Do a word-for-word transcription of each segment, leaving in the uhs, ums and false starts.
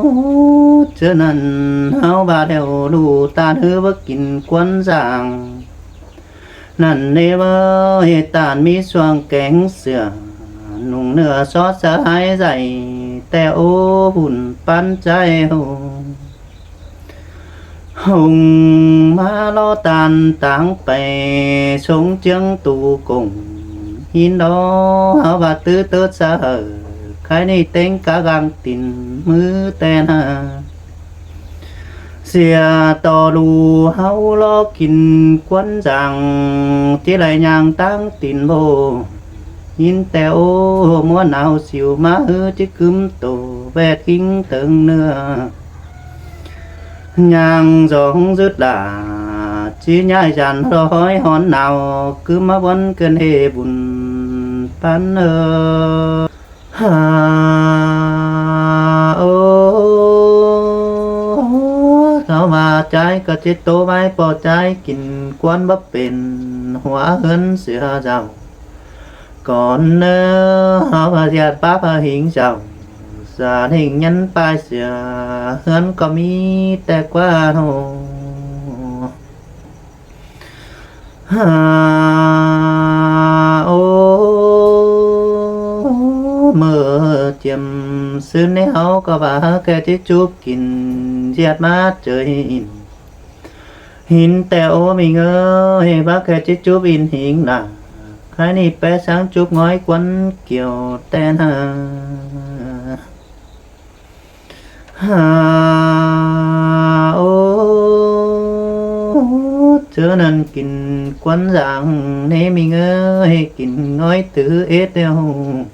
ꞌChớ ꞌnặn ꞌháu ꞌva ꞌlẹo ꞌlụk ꞌtan ꞌhứ báu kin ꞌquám dáng. ꞌNặn ꞌnê ꞌva ꞌtan ꞌmí ꞌsuông kéng sửa, ꞌnung ꞌnưa sót sáư ái dạy, ꞌtẹ ố bun ꞌpắn ꞌchái ꞌhụ. ꞌHung ꞌmá ꞌló ꞌtan táng pay sống ꞌchướng tu cổng. ꞌHín đó ꞌháu ꞌva tứ tớt sa hảư, khái ꞌnị ꞌtếng cá gang tin ꞌmứ ꞌtẹ ꞌna. Sia ꞌto ꞌlụk ꞌháu ꞌló kin ꞌquám dáng, ꞌchí đảy ꞌnhang ꞌtáng tin ꞌvô. ꞌHín ꞌtẹ ố ꞌmúa nao siu ꞌmá ꞌhứ ꞌchí ꞌcứm tô ꞌvẹt ꞌkhính tơng ꞌnưa. ꞌNhang dóng dứt lả, ꞌchí ꞌnhại dản ꞌlo ꞌhói hón nao, ꞌcứm ꞌmá ꞌvón ꞌcợn ꞌhế bun ꞌpắn ơ. Ha, ơ, ꞌháu ꞌva ꞌchái ꞌcọ ꞌchí ꞌtố ꞌvái ꞌpo ꞌchái kin ꞌquám báu pên, hua ꞌhướn sửa dao. Cón ꞌnớ ꞌháu ꞌva ꞌdệt báp ꞌhính dao, da ꞌnịnh ꞌnhắn ꞌpai sửa, ꞌhướn ꞌcọ ꞌmí ꞌtẹ ꞌquá ꞌnọ. Ha, ơ, ꞌmự chiêm ꞌsứ ꞌnê ꞌháu ꞌcọ ꞌva ꞌhứ khe ꞌchí chúp kin ꞌdệt ꞌmá ꞌchới in. ꞌHín ꞌtẹ ố ꞌmí ꞌngới, báu khe ꞌchí chúp in ꞌhính đa. Khái ꞌnị pé sáng chúp ꞌngói ꞌquám kiẻo ꞌtẹ ꞌna. Ha, ơ, ꞌchớ ꞌnặn kin ꞌquám dáng ꞌnê ꞌmí ꞌngới, kin ꞌngói tứ ết ꞌlẹo.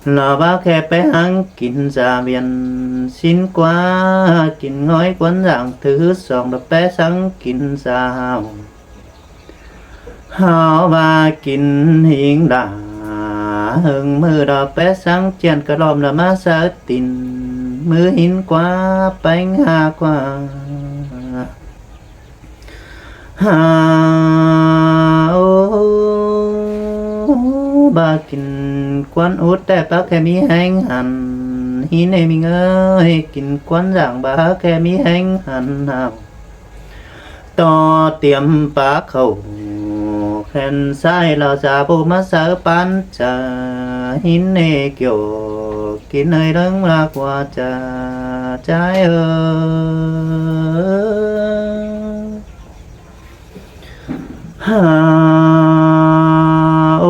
Lỏ báu khe pé háng kin da viên sín ꞌquá, kin ꞌngói ꞌquám dáng thứ song lỏ pé sáng kin da hao. Hao ꞌva kin ꞌhính đa, ꞌhưng ꞌmự lỏ pé sáng chiên ꞌcọ ꞌlom lỏ ꞌmá sáư tin, ꞌmứ ꞌhính ꞌquá, péng ha ꞌquá. Ha, ơ, báu kin ꞌquám út ꞌtẹ báu khe ꞌmí ꞌhéng hẳn, ꞌhính ꞌnê ꞌmí ꞌngới, kin ꞌquám dáng báu khe ꞌmí ꞌhéng hẳn hao. ꞌTo tiêm pá khảu khen ꞌsái lỏ da báu ꞌmá sáư ꞌpán chaư, ꞌhính ꞌnê kiẻo kin ơi ꞌlớng ꞌlạ ꞌquá chaư, ꞌchái ơ. Ha, ơ,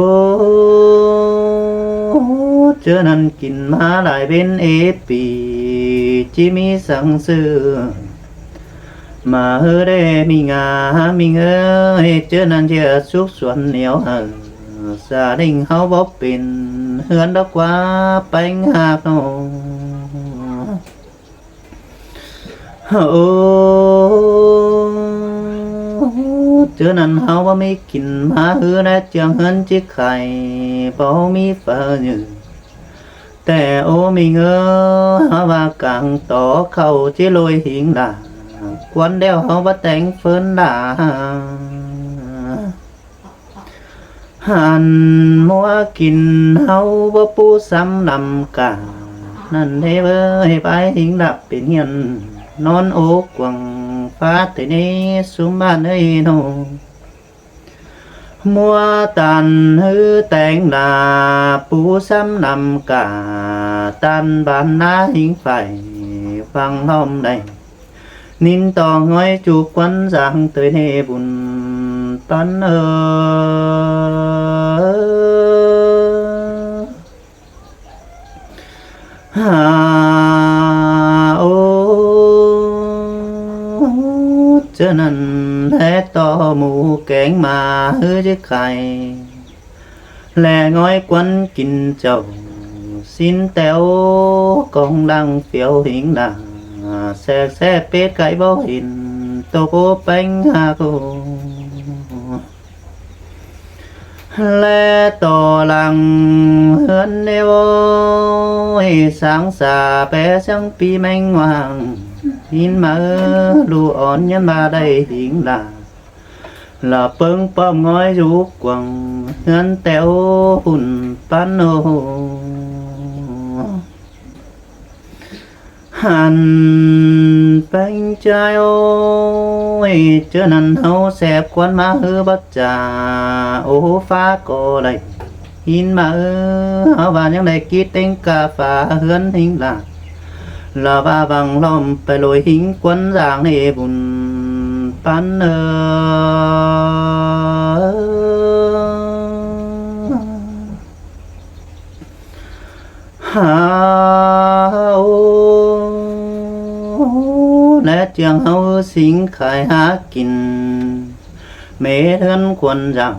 ꞌchớ ꞌnặn kin ꞌmá lai ꞌvến ế pi, ꞌchí ꞌmí sáng ꞌsự ꞌmá ꞌhứ đé ꞌmí ꞌngá ꞌmí ꞌngới, ꞌchớ ꞌnặn ꞌchí súc suôn nẻo hảư, da ꞌnịnh ꞌháu báu pên, ꞌhướn đa ꞌquá, péng ha ꞌnọ. Ơ, ꞌchớ ꞌnặn ꞌháu báu ꞌmí kin ꞌmá ꞌhứ đé ꞌchương ꞌhướn ꞌchí khai, báu ꞌmí phaư nhự. ꞌTẹ ố ꞌmí ꞌngới, ꞌháu ꞌva cang tó khảu ꞌchí ꞌlội ꞌhính đa, ꞌquám ꞌlẹo ꞌháu báu téng ꞌphớn đa. Hẳn ꞌmúa kin ꞌháu báu pú sắm đăm cả. ꞌNặn ꞌnê ꞌvới, bái ꞌhính đạp pên hiên, ꞌnón ố cuông phá tê ꞌnê sum ꞌmán ới ꞌnọ. ꞌMúa ꞌtan ꞌhứ téng đa, pú sắm đăm cả, ꞌtan ban ná ꞌhính phải, phăng ꞌlóm đảy. ꞌNín ꞌto ꞌngói ꞌchu ꞌquám dáng ꞌtới ꞌnê bun ꞌpắn ơ. Ha, ơ, ꞌchớ ꞌnặn đé ꞌto mú kéng ꞌmá ꞌhứ ꞌchí khai. Lẻ ꞌngói ꞌquám kin chảu sín ꞌtẹo cong đang phiêu ꞌhính đa, sẹc ꞌsẹ pết cai báu hên, tô báu péng ha cô. Lẻ ꞌto lăng ꞌhướn ꞌnê ꞌvới, sáng sa pé sáng pi ꞌmeng ꞌváng, ꞌhính ꞌmá ꞌlụk ón ꞌnhắng ꞌmá đảy ꞌhính đa. Lỏ ꞌpớng ꞌpọm ꞌngói dú cuông ꞌhướn ꞌtẹo ꞌhún ꞌpắn ơ. Ăn ꞌpéng ꞌchái ơi, ꞌchớ ꞌnặn ꞌháu sép ꞌquán ꞌmá ꞌhứ báu chả, ố ꞌphá ꞌcọ đảy ꞌhịn ꞌmá ꞌhứ, ꞌháu ꞌva ꞌnhắng đảy kít ꞌtếng cá phả ꞌhướn ꞌhính lả. Lỏ ꞌva văng ꞌlóm pay ꞌlôi ꞌhính ꞌquán dáng ꞌnị bun ꞌpắn ơ. Hả ô, ꞌlé ꞌchương ꞌháu sính khai hák kin, mết ꞌhướn khuôn dao,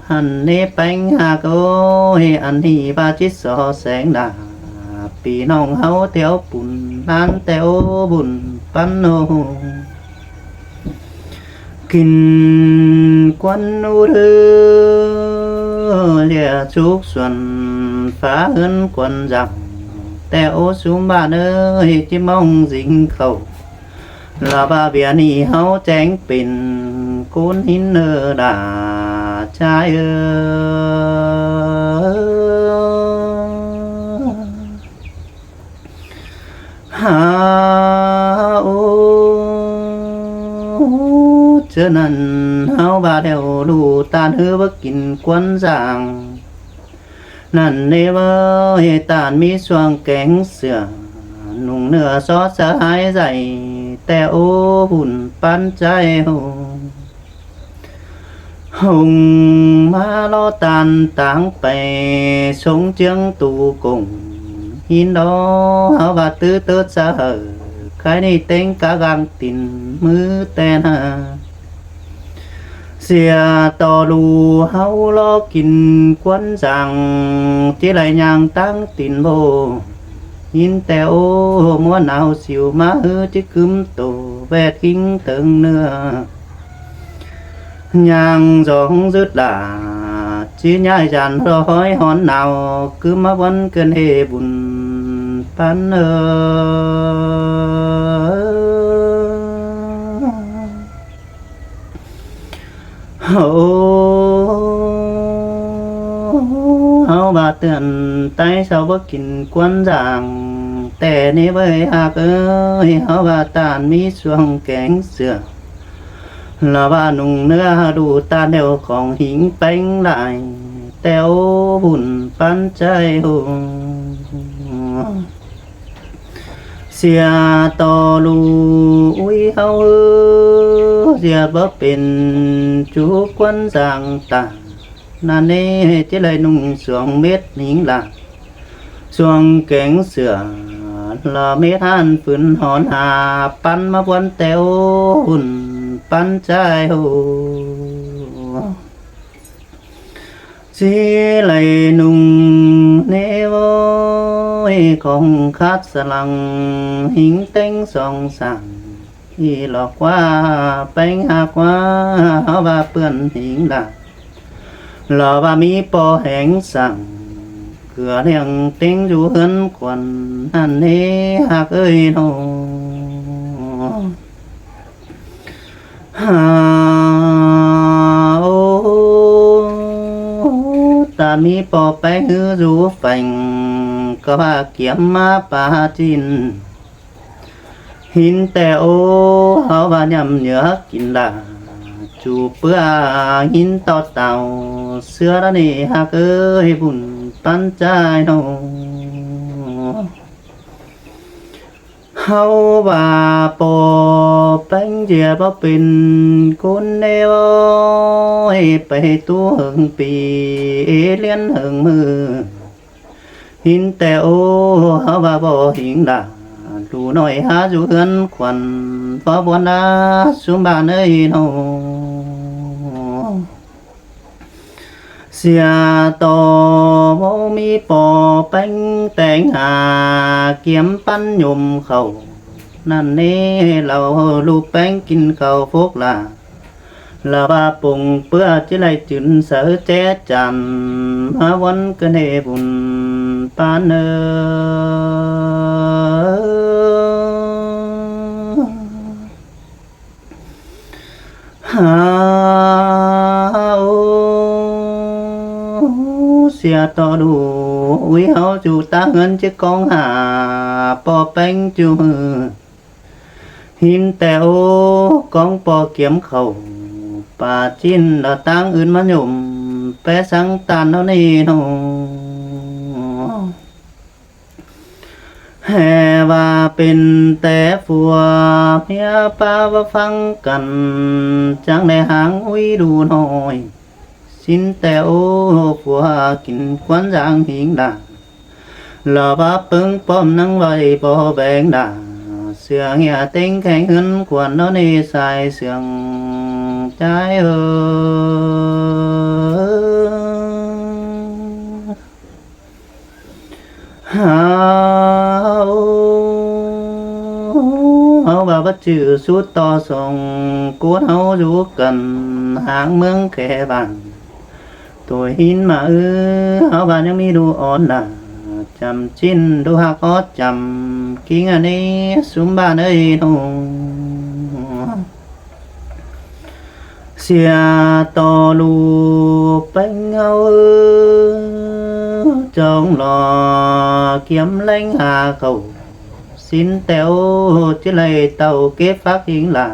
hăn ꞌnị ꞌpéng ꞌhặc ơi, ăn ꞌnị ꞌva ꞌchí so seng đa, ꞌpi ꞌnọng ꞌháu ꞌtẹo pun, ꞌnán ꞌtẹo bun ꞌpắn ơ. Kin ꞌquán ú ꞌhứ, ꞌliệ súc suôn phả ꞌhướn khuôn dao, ꞌtẹo ꞌsúm ꞌva ơi, ꞌchí ꞌmóng dính khảu. Lỏ ꞌva ꞌviạk ꞌnị ꞌháu chẻng pên ꞌcốn ꞌhịn ơ đa ꞌchái ơ. Hả ô, ꞌchớ ꞌnặn ꞌháu ꞌva ꞌlẹo ꞌlụk ꞌtan ꞌhứ báu kin ꞌquán dáng. ꞌNặn ꞌnị ꞌva ꞌtan ꞌmí ꞌsuông kéng sửa, ꞌnung ꞌnưa só sáư hái dạy, ꞌtẹo bun ꞌpắn ꞌchái ơ. Hung ꞌmá ꞌló ꞌtan táng pay, sống ꞌchương tu cổng, ꞌhịn đó ꞌháu ꞌva ꞌtứ tớt sa hảư, khái ꞌnị ꞌtếng cá gang tin ꞌmứ ꞌtẹ ꞌna. Sia ꞌto ꞌlụk ꞌháu ꞌló kin ꞌquán dáng, ꞌchí đảy ꞌnhang ꞌtáng tin ꞌvô. ꞌHịn ꞌtẹo ꞌmúa nao siu ꞌmá ꞌhứ ꞌchí ꞌcứm tô, ꞌvẹt ꞌkính tơng ꞌnưa. ꞌNhang dong dứt lả, ꞌchí ꞌnhại dản ꞌhói hón nao, ꞌcứm ꞌmá ꞌvón ꞌcợn ꞌhế bun ꞌpắn ơ. Ô, ꞌháu ꞌva ꞌtươn ꞌtái sau báu kin ꞌquán dáng, ꞌtẹ ꞌnị ꞌvới ꞌhặc ơi, ꞌháu ꞌva ꞌtan ꞌmí ꞌsuông kéng sửa. Lỏ ꞌva ꞌnung ꞌnưa ꞌlụk ꞌtan ꞌlẹo khong ꞌhịnh ꞌpéng lai, ꞌtẹo bun ꞌpắn ꞌchái ơ. Sia ꞌto ꞌlụk ꞌúi ꞌháu ư, sia báu pên chú ꞌquán dáng ta. ꞌNặn ꞌnị ꞌchí đảy ꞌnung ꞌsuông mết ꞌhịnh lả, ꞌsuông kéng sửa, lỏ mết ꞌhăn phưn hón ha ꞌpắn ꞌmá ꞌvón ꞌtẹo bun ꞌpắn ꞌchái ơ. ꞌChí đảy ꞌnung ꞌnị ꞌvới khong khát sa lăng, ꞌhịnh ꞌtếng song sảng, ꞌnị lỏ ꞌquá ꞌpéng ꞌhặc ꞌquá, ꞌháu ꞌva ꞌpươn ꞌhịnh lả. Lỏ ꞌva ꞌmí ꞌpo heng sảng, ꞌcứa ꞌliệng ꞌtếng dú ꞌhướn khuôn, ꞌnặn ꞌnị ꞌhặc ơi ꞌnọ. Hả ô, ꞌtan ꞌmí ꞌpo ꞌpéng ꞌhứ dú pheng, ꞌcọ ꞌva kiêm ꞌmá pá ꞌchịn. ꞌHịn ꞌtẹo ꞌháu ꞌva ꞌnhăm nhứa kin lả, chu ꞌpưa ꞌhịn ꞌto tao, ꞌsứa đa ꞌnị ꞌhặc ơi bun ꞌpắn ꞌchái ꞌnọ. ꞌHáu ꞌva ꞌpo ꞌpéng ꞌchí báu pên ꞌcốn ꞌnị ꞌvới, pay ꞌtú hơng pi, ê ꞌliến hơng ꞌmự. ꞌHịn ꞌtẹo ꞌháu ꞌva báu ꞌhịnh lả, ꞌlụk ꞌnọi hák dú ꞌhướn khuôn, báu ꞌvón đa ꞌsúm ꞌva ơi ꞌnọ. Sia ꞌto báu ꞌmí ꞌpo ꞌpéng ꞌteng ha, kiêm ꞌpắn nhôm khảu. ꞌNặn ꞌnị lỏ ꞌlụk ꞌpéng kin khảu phốc lả. Lỏ ꞌva pông ꞌpưa ꞌchí đảy chưn sáư ché chan, ꞌmá ꞌvón ꞌcợn ꞌhế bun ꞌpắn ơ. Hả ô, sia ꞌto ꞌlụk ꞌUi ꞌháu ꞌchu ꞌtáng ꞌhướn ꞌchí ꞌcóng hả, ꞌpo ꞌpéng ꞌchu ꞌmự. ꞌHịn ꞌtẹ ố ꞌcóng ꞌpo kiêm khảu, pả ꞌchịn lỏ ꞌtáng ứn ꞌmá nhổm, pé sắng ꞌtan ꞌháu ꞌnị ꞌnọ. ꞌHê ꞌva pên té phua ꞌmía ꞌpá ꞌva ꞌphắng căn, chắng đảy háng ꞌúi đu ꞌnọi. ꞌSịn ꞌtẹ ố phua kin ꞌquán dáng hính đa, lỏ ꞌva ꞌpứng ꞌpọm ꞌnăng ꞌvạy ꞌpo béng đa, sia ꞌnghia ꞌtếng khéng ꞌhướn khuôn ꞌnọ ꞌnị sai sương, chái ơ. Hảư ꞌháu ꞌva báu ꞌchự sút ꞌto song ꞌcốn ꞌháu dú căn háng ꞌmướng khé bản. Tủi ꞌhịn ꞌmá ư, ꞌháu ꞌva ꞌnhắng ꞌmí đu ón đa, chăm ꞌchịn đu ꞌhặc ók chăm, ꞌkính ꞌnị ꞌsúm bản ới ꞌnọ. Sia ꞌto ꞌlụk ꞌpéng ꞌháu ư, chong lỏ kiêm ꞌlẹng ha khảu. ꞌSịn ꞌtẹ ố ꞌchí đảy tảu kếp phák hính lả,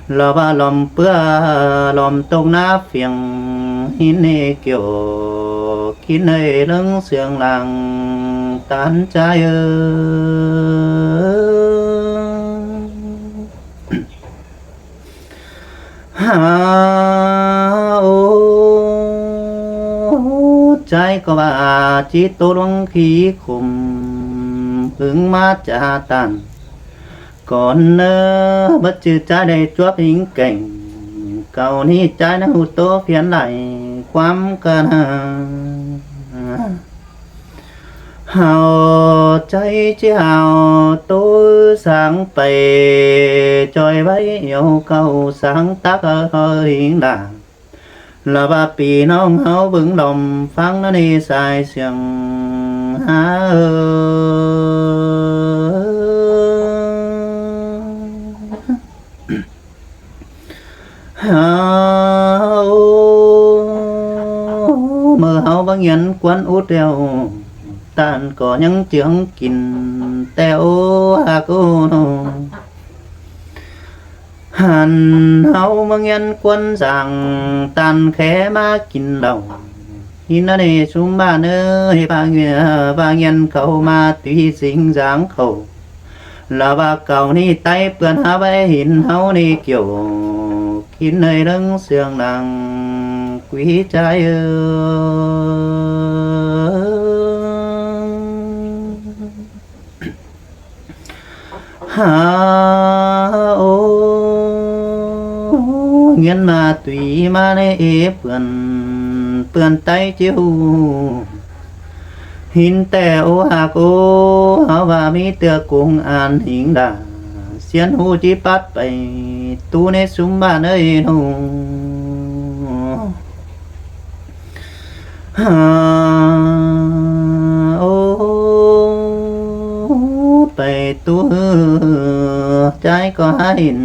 lỏ ꞌva lom ꞌpưa lom tốc ꞌná phiêng, ꞌhịn ꞌnị kiẻo kin ới ꞌlớng siêng lăng ꞌtan chái ơ. Hảư ơ, chái ꞌcọ ꞌva ꞌchí ꞌtố ꞌluống khí khum, ứn ꞌmá ꞌchạ ꞌtan. Cón ꞌnớ báu ꞌchự chái đảy chuốp hính kẻng, cảu ꞌnị chái ꞌnớ ꞌhụ ꞌtố phiến đảy ꞌquám căn. Hảư chái ꞌchí hảư ꞌtố ư sáng pay, ꞌchoi ꞌvạy yau cảu sáng tắc ꞌhơ hính đa. Lỏ ꞌva ꞌpi ꞌnọng ꞌháu bớng lom ꞌphắng ꞌnọ ꞌnị sai sương hảư ơ. Hảư ơ, ꞌmự ꞌháu ꞌva ꞌnghén ꞌquán út đeo, ꞌtan ꞌcọ ꞌnhắng ꞌchương kin ꞌtẹ ố ꞌhặc ố ꞌnọ. Hẳn ꞌháu ꞌmá ꞌnghén ꞌquán dáng ꞌtan khé ꞌmá kin lảu. ꞌHịn ꞌnị ꞌsúm bản ới, ꞌva ꞌnghé-, ꞌva ꞌnghén khảu ma túy sính dáng khảu. Lỏ ꞌva cảu ꞌnị ꞌTáy ꞌpươn hák ꞌvạy hên ꞌháu ꞌnị kiẻo kin ới ꞌlớng siêng lăng quí chái ơ. Hảư ơ, ꞌnghén ma túy ꞌmá ꞌnị ꞌpươn, ꞌpươn ꞌTáy ꞌchí ꞌhụ. ꞌHịn ꞌtẹ ố ꞌhặc ố, ꞌháu ꞌva ꞌmí ꞌtưa công an hính đa, ꞌsiến ꞌhụ ꞌchí pắt pay ꞌtú ꞌnị ꞌsúm bản ới ꞌnọ. Hảư ơ, pay ꞌtú ꞌhứ, chái ꞌcọ hák hên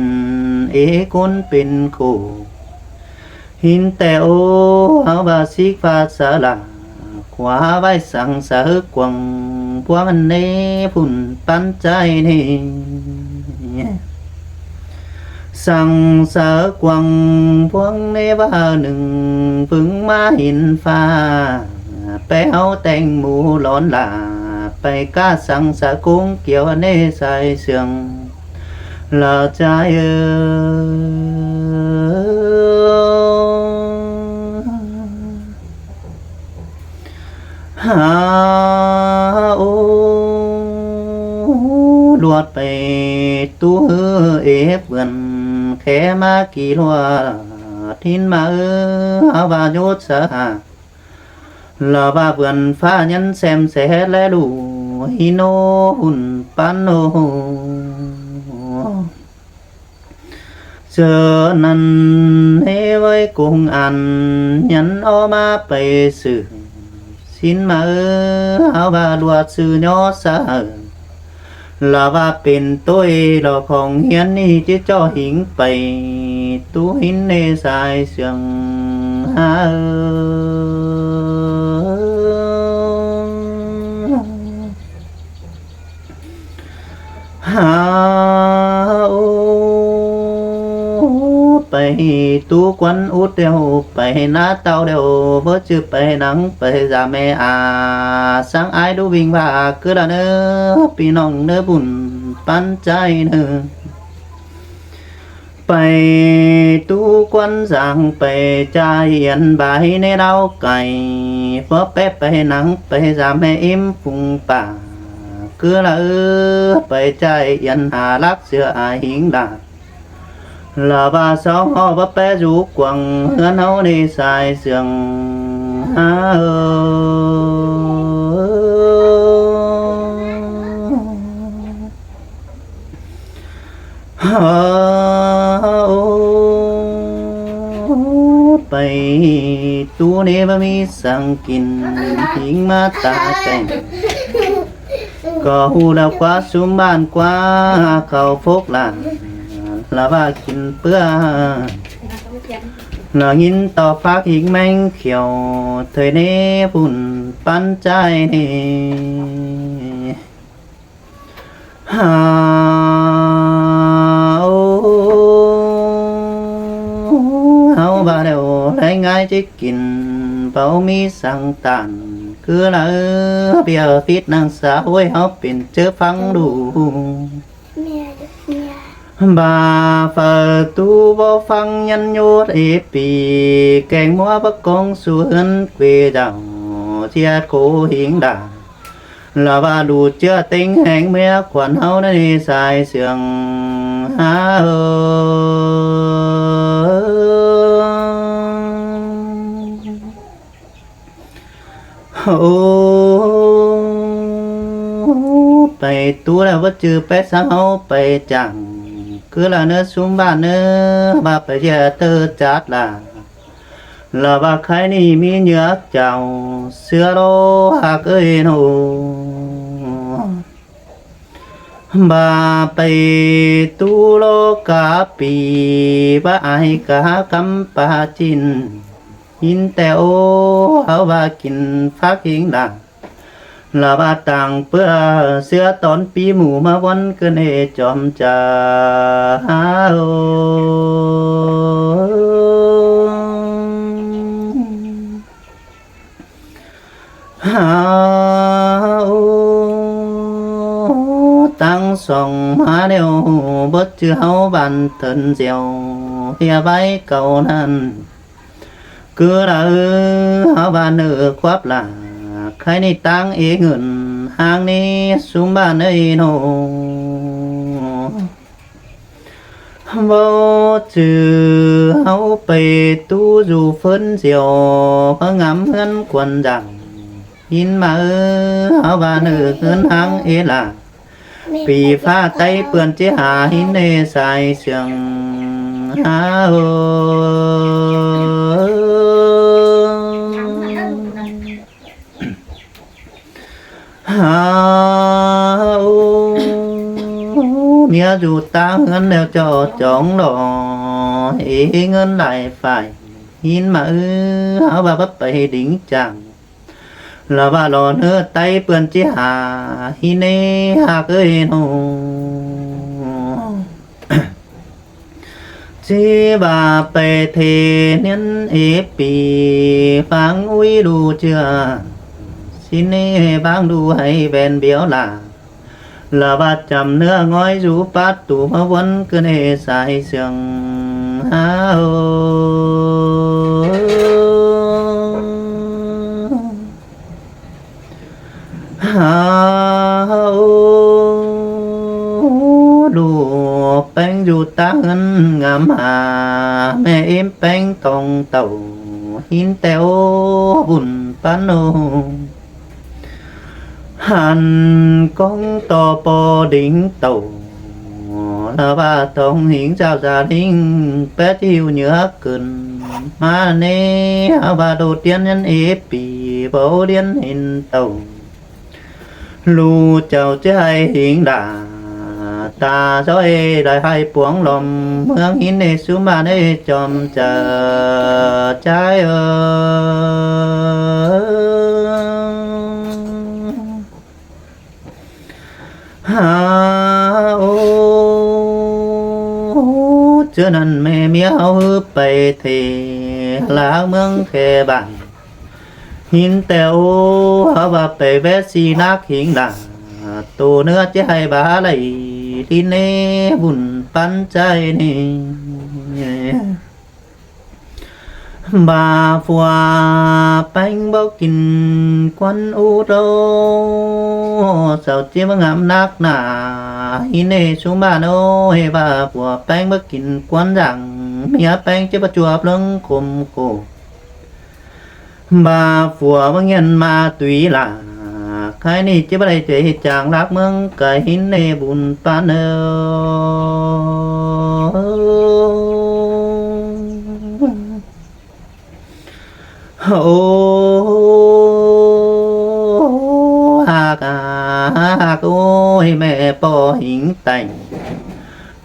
ế ꞌcốn pên khổ. ꞌHịn ꞌtẹ ố, ꞌháu ꞌva síc pha sa lả, khuá ꞌvạy săng sáư cuông ꞌpúa ꞌmắn ꞌnị phun ꞌpắn chái ꞌnị. Săng sáư cuông ꞌpúa ꞌnị ꞌva ꞌnưng ꞌpứng ꞌmá hên pha, ꞌpé ꞌháu téng mu lón lả, pay ꞌcạ săng sáư cúng kiẻo ꞌnị sai sương. Lỏ chái ơ. Hảư ơ, ꞌluột pay ꞌtú ꞌhứ ế ꞌpươn khé ꞌmá ki ꞌluột ꞌhịn ꞌmá ơ, ꞌháu ꞌva dốt sáư hả. Lỏ ꞌva ꞌpươn ꞌphạ ꞌnhắn sem sét ꞌlé ꞌlụk ꞌhịn ꞌnô ꞌhụn ꞌpắn ꞌnô. ꞌChớ ꞌnặn ꞌnị ꞌvạy công an ꞌnhắn ók ꞌmá pay ꞌsự. ꞌSịn ꞌmá ơ, ꞌháu ꞌva ꞌluột ꞌsự ꞌnhó sáư hảư. Lỏ ꞌva pên ꞌtội lỏ khong ꞌhiến ꞌnị ꞌchí ꞌchọ hính pay ꞌtú ꞌhịn ꞌnị sai sương hảư ơ. Hảư, pay tu ꞌquám út ꞌlẹo, pay ꞌná ꞌtạu ꞌlẹo, báu ꞌchư pay nẳng pay dăm ꞌmé a. Sáng ải đu ꞌving ꞌva cứ đa ꞌnớ, ꞌpi ꞌnọng ꞌnớ bun ꞌpắn ꞌchái ꞌnớ. Pay tu ꞌquám dáng pay ꞌchá yến bái ꞌné đao cai, báu pé pay nẳng pay dăm ꞌmé ím phung pả. Cứ đa ꞌnớ, pay ꞌchá yến hả lắc sia ai hính đa. Lỏ ꞌva song ꞌhọ báu pé dú cuông ꞌhướn ꞌháu ꞌnị sai siêng. Hảư, hảư, pay tu ꞌnị báu ꞌmí săng kin, hính ꞌmá ta cai. ꞌCọ ꞌhụ đa ꞌquá ꞌsúm ꞌván ꞌquá khảu phốc lả, lỏ ꞌva kin ꞌpưa. Lỏ ꞌnghín ꞌto phák hính ꞌmeng khẻo, thời ꞌnế bun ꞌpắn ꞌchái ꞌnị. Hảư, ꞌháu ꞌva ꞌlẹo ꞌlé ꞌngai ꞌchí kin, báu ꞌmí săng ꞌtan. Cứ đa ꞌnớ, ꞌviạk phít nẳng sa ꞌhới ꞌháu pên ꞌchớ ꞌphắng đu. ꞌVa phaư tu báu ꞌphắng nhắn nhốt ế pi, keng ꞌmúa báu cóng su ꞌhướn quê dảo, ꞌchí khố hính đa. Lỏ ꞌva đu ꞌchưa ꞌtếng ꞌhéng ꞌmía khuôn ꞌháu ꞌnị sai siêng. Hảư, hảư, pay tu đa báu ꞌchư pé săng ꞌháu pay chắng. Cứ đa ꞌnớ ꞌsúm ꞌván ꞌnớ, ꞌva pay ꞌchưa ꞌtớ chát lả. Lỏ ꞌva khay ꞌnị ꞌmí ꞌnhứa chảu, ꞌsứa ꞌló ꞌhặc ới ꞌnớ. ꞌVa pay tu ꞌló cá pi, báu ai cá cắm pa ꞌchịn. Hính ꞌtẹ ꞌháu ꞌva kin phák hính đa. Lỏ ꞌva tẳng ꞌpưa ꞌsứa tón ꞌpi ꞌmụ ꞌmá ꞌvón ꞌcứn ê chom chaư. Hảư, hảư, tẳng song ꞌmá ꞌlẹo, báu ꞌchư ꞌháu ꞌván thớn diêu, ꞌhiạk ꞌvạy cáu ꞌnặn. Cứ đa ꞌnớ, ꞌháu ꞌva ꞌnớ khuốp lả, khay ꞌnị tẳng ê ngươn, ꞌháng ꞌnị ꞌsúm ꞌván ới ꞌnớ. Báu ꞌchư ꞌháu pay tu dú ꞌphớn diêu, ꞌpưa ngắm ꞌhướn khuôn dăm. Hính ꞌmá ꞌháu ꞌva ꞌnớ ꞌhướn ꞌháng ê lả. Pi ꞌphạ ꞌTáy ꞌpươn ꞌchí hả hính ê sai siêng. Hảư, hảư, ꞌmía dú ta ꞌhướn ꞌlẹo ꞌchọ chóng lỏ, ê ꞌngớn lai phải. Hính ꞌmá ꞌháu ꞌva báu pay đính chắng. Lỏ ꞌva lỏ ꞌnớ ꞌTáy ꞌpươn ꞌchí hả hính ê ꞌhặc ới ꞌnớ. ꞌChí ꞌva pay thê ꞌniến ế pi, ꞌphắng ꞌúi đu ꞌchưa, ꞌsịn ê ꞌváng đu hảư ꞌvén biếu lả. Lỏ ꞌva chăm ꞌnứa ꞌngói dú pát tu ꞌmá ꞌvón ꞌcứn ê sai siêng. Hảư, hảư, đu ꞌpéng dú ta ꞌhướn ngắm hả, ꞌmé ím ꞌpéng tong tảu, hính ꞌtẹ ꞌhụ bun ꞌpắn ꞌnớ. Hăn cóng ꞌto ꞌpo đính tảu, lỏ ꞌva tong hính dao da đính, pét ꞌhịu ꞌnhứa cơn. ꞌMá ꞌnê, ꞌháu ꞌva đô ꞌtiến ꞌnhắn ế pi, báu ꞌtiến hên tảu. ꞌLụk chảu ꞌchí hảư hính đa, ta dói đảy hảư puống lom, ꞌmướng hính ê sú ꞌmá ꞌnê chom chaư, ꞌchái ơ. Hảư, Ô, ꞌchớ ꞌnặn ꞌme ꞌmía ꞌháu ꞌhứ pay thê ꞌlạ ꞌmướng khe bản. ꞌHín ꞌtẹ ô, ꞌháu ꞌva pay ꞌvét ꞌsi nắc hính lả, tô ꞌnứa ꞌchí ꞌhạy bá lảy ꞌlính ꞌnê bun ꞌpắn ꞌchái ꞌnị. ꞌVa phua ꞌpéng báu kin ꞌquán ú đô, sau ꞌchí báu ngắm nắc nả. ꞌHín ꞌnê sú ꞌmá ꞌnớ, ꞌva phua ꞌpéng báu kin ꞌquán dẳng, ꞌmía ꞌpéng ꞌchí báu ꞌchua ꞌlống khôm khổ. ꞌVa phua báu nghiện ma túy lả, khái ꞌnị ꞌchí báu đảy ꞌchí chang lác ꞌmướng cai ꞌhín ꞌnê bun ꞌpắn ơ. Ô, ꞌhặc à, ꞌhặc ꞌhặc ôi, ꞌme ꞌpo hính téng,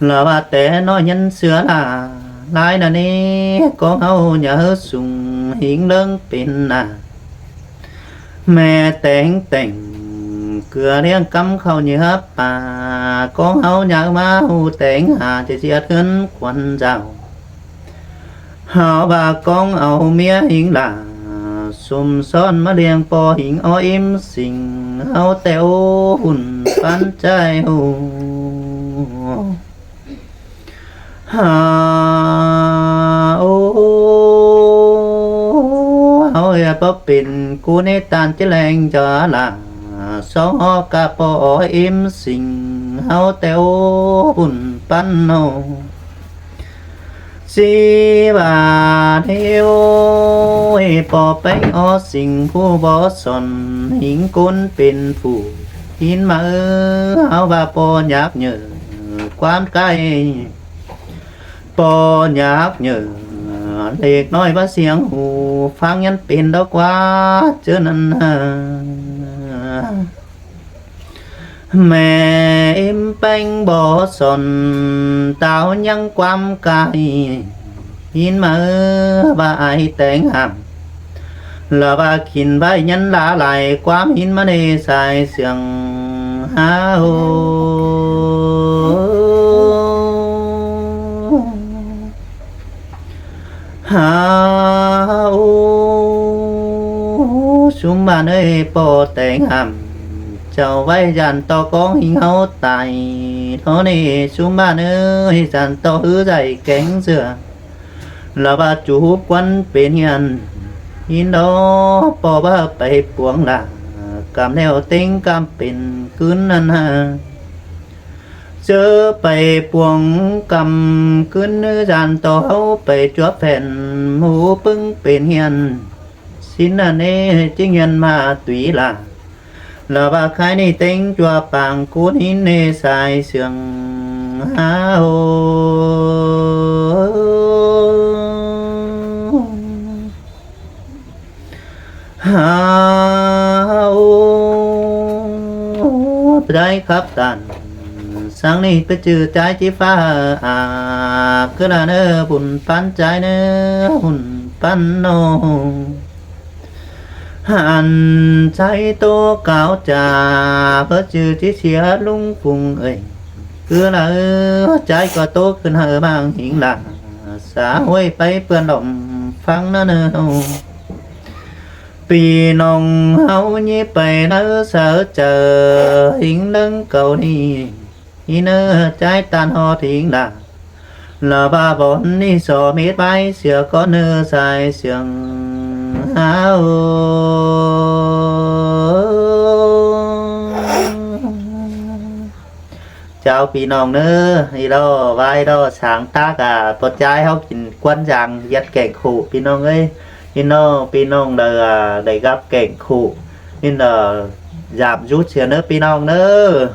lỏ ꞌva té ꞌnọi ꞌnhắng ꞌsứa lả, lai ꞌnặn ꞌnị, ꞌcóng ꞌháu nháư sung hính ꞌlớng pên nả. ꞌMẹ téng téng, ꞌcứa ꞌliếng ꞌcắm khảu ꞌnhứa pả, ꞌcóng ꞌháu nháư ꞌmá ꞌhụ téng hả, ꞌchí ꞌdệt ꞌhướn khuôn dảo. ꞌHáu ꞌva ꞌcóng au ꞌmía hính lả, sôm ꞌsón ꞌmá ꞌliệng ꞌpo hính ók ím sing, ꞌháu ꞌtẹ ô bun ꞌpắn ꞌchái ꞌhụ. Hả, ô, ꞌháu ꞌhịa báu pên ꞌcốn ꞌnị ꞌtan ꞌchí ꞌlẹng ꞌchọ lả, sóng ók ꞌca ꞌpo ók ím sing, ꞌháu ꞌtẹ ô bun ꞌpắn ꞌnọ. ꞌSí ꞌva ꞌnị ꞌhới, ꞌpo ꞌpéng ók sing phủ bók son, hính ꞌcốn pên phủ. ꞌHín ꞌmá ơ, ꞌháu ꞌva ꞌpo nhắc nhở ꞌquám cai, ꞌpo nhắc nhở lếc ꞌnọi báu siêng ꞌhụ, ꞌphắng ꞌnhắng pên đó ꞌquá ꞌchớ ꞌnặn. ꞌMẹ ím ꞌpéng bók son, táo ꞌnhắng ꞌquám cai. ꞌHín ꞌmá ơ, ꞌva ai téng hảm, lỏ ꞌva khỉn ꞌvạy ꞌnhắng lả lai ꞌquám ꞌhính ꞌmá ꞌnê sai siêng. Hả ô, hả ô, ꞌsúm bản ơi, ꞌpo téng hảm, chảu ꞌvạy dản ꞌto ꞌcóng hính ꞌháu tai. Đó ꞌnị ꞌsúm bản ơi, dản ꞌto ꞌhứ dạy kéng dưa, lỏ ꞌva chu húp ꞌquắn pên hiên. ꞌHín đó ꞌpo ꞌva pay puông lả, căm ꞌlẹo ꞌtếng căm pên ꞌcứn ꞌnặn hả. ꞌChớ pay puông căm ꞌcứn ꞌnứ dản ꞌto ꞌháu pay chuốp phén ꞌmú ꞌpứng pên hiên. ꞌSín ꞌnặn ꞌnê ꞌchí nghiện ma túy lả, lỏ ꞌva khái ꞌnị ꞌtếng ꞌchua pang ꞌcốn ꞌhính ꞌnê sai siêng. Hả ô, hả ô, ꞌchái khắp tản. Sáng ꞌnị ꞌpưa ꞌchư ꞌchái ꞌchí ꞌphạ, à, ꞌcứ ꞌla ꞌnớ bun ꞌpắn ꞌchái ꞌnớ, bun ꞌpắn ꞌnọ. Ăn ꞌchái ꞌtố cáo cha, ꞌpưa ꞌchư ꞌchí sia ꞌlung phung ơi. ꞌCứ ꞌla ꞌchái ꞌcọ ꞌtố khửn hảư ꞌmáng hính lả, xã hội pay ꞌpưa lỏm ꞌphắng ꞌnớ ꞌnớ. ꞌPi ꞌnọng ꞌháu ꞌnhí pay ꞌnớ sa chaư hính ꞌlớng cau ꞌnị. ꞌHí ꞌnớ ꞌchái ꞌtan ꞌhọt hính lả, lỏ ꞌva bón ꞌnị so mết bái sia ꞌcón ꞌnớ sai siêng. Hả ô, chào ꞌpi ꞌnọng ꞌnớ. ꞌI lo ꞌvái lo sáng ꞌtá ca ꞌpo ꞌchái ꞌháu kin ꞌquắn dang ꞌdệt kẻng khổ ꞌpi ꞌnọng ơi. ꞌI lo ꞌpi ꞌnọng đaư, à, đảy gắp kẻng khổ, ꞌnị đaư dạp dút sia ꞌnớ ꞌpi ꞌnọng ꞌnớ.